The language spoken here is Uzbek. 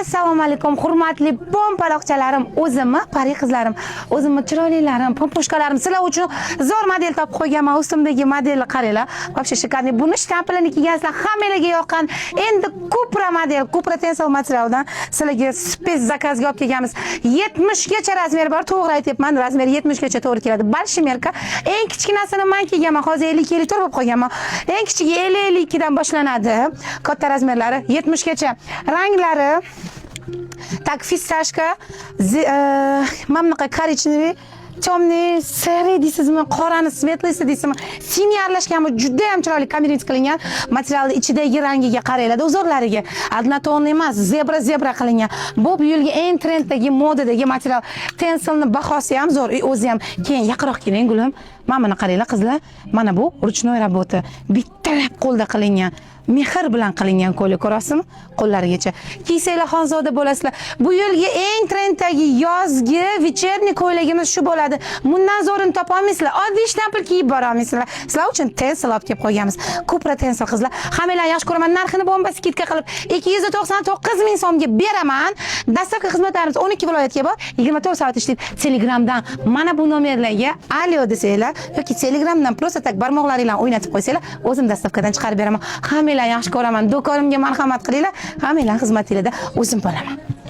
Assalomu alaykum, hurmatli pompaloqchalarim, o'zimni pari qizlarim, o'zimni chiroylilarim, помпушка larim. Sizlar uchun zo'r model topib qo'yganman. Ustimdagi modelni qaranglar. Вообще шикарный. Buni shtampilini kiygansizlar, hammanglarga yoqqan. Endi Kupra model, Kupra Tencel materialdan sizlarga спец заказ ga olib kelganmiz. 70 gacha размер bor, to'g'ri aytyapman, размер 70 gacha to'g'ri keladi. Большой мерка. Eng kichkinasini men kiyganman. Hozir 50 54 bo'lib qolganman. Eng kichigi 50 52 dan boshlanadi. Katta размер lari 70 gacha. Ranglari так, фисташка, mana bunaqa коричневый, темный, серый deysizmi, qorani светлый si deysizmi, синий aralashganmi, juda ham chiroyli комбинировать qilingan. Materialni ichidagi rangiga qaranglar, узор lariga. Однотонный emas, zebra zebra qilingan. Bu yilgi eng trenddagi, modadagi material. Tenselni bahosi ham zo'r, o'zi ham. Keyin yaqinroq keling, gulim. Mana buni qaranglar, qizlar. Mana bu ручной работа. Bittalab qo'lda qilingan. Mehr bilan qilingan ko'ylak, ko'rasizmi? Qo'llarigacha. Kiysanglar, xonzoda bo'lasizlar. Bu yilgi eng trenddagi yozgi вечерний ko'ylagimiz shu bo'ladi. Bundan zo'rini topa olmaysizlar. Oddiy shtampil kiyib bora olmaysizlar. Sizlar uchun Tencel olib kelib qo'yganmiz. Kupra Tencel, qizlar. Hammanglarni yaxshi ko'raman. Narxini bomba скидка qilib 299 ming so'mga beraman. Доставка xizmatlarimiz 12 viloyatga bor. 24 soat ishlaydi. Telegramdan mana bu nomerlarga alo desanglar yoki Telegramdan просто так barmoqlaringlarni o'ynatib qo'ysanglar, o'zim доставка dan chiqarib beraman. Hammanglarni yaxshi ko'raman. Do'konimga marhamat qilinglar. Hammanglarni xizmatingizda o'zim bo'laman.